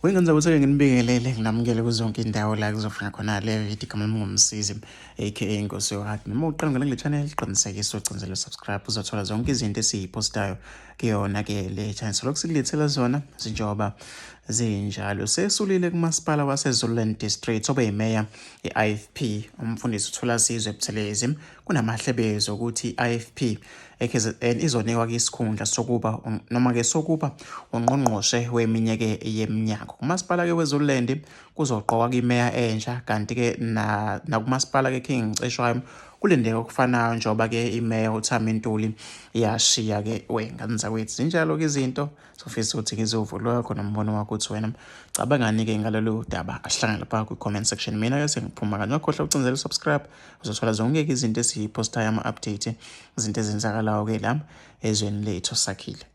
Wengenza ukuthi-ke nginibingelele nginamukele kuzonke indawo la kuzofika khona le video. Igama lami nguMsizi aka Inkosi Yohadi. Noma uqala ngale kule channel, qinisekisa ucinzele subscribe, uzothola zonke izinto esiyiphostayo kuyona-ke le channel. Solokhu sikulethela zona zinjengoba zinjalo. Sesulile kumasipala waseZululand District obeyimeya ye-IFP umfundisi uThulasizwe Buthelezi. Kunamahlebezi okuthi i-IFP eKZN izonikwa ke isikhundla sokuba noma ke sokuba ungqongqoshe weminye-ke yeminyaka. Kumasipala ke weZululand kuzoqokwa ke imeya entsha, kanti ke nakumasipala ke King Cetshwayo kulindeke okufanayo njengoba ke imeya uThami Ntuli yashiya ke wengane zakwethu. Zinjalo ke izinto. Sofisa ukuthi ngizovo lwakho nombono wakho ukuthi wena cabangani-ke ngalolu daba. Asihlangane lapha kwi-comment section. Mina-ke sengiphuma kanye, ungakhohlwa ucinzela u-subscribe, uzothola zonke-ke izinto esiyiphostayo, ama-update, izinto ezenzakalayo-ke la ezweni lethu sakhile.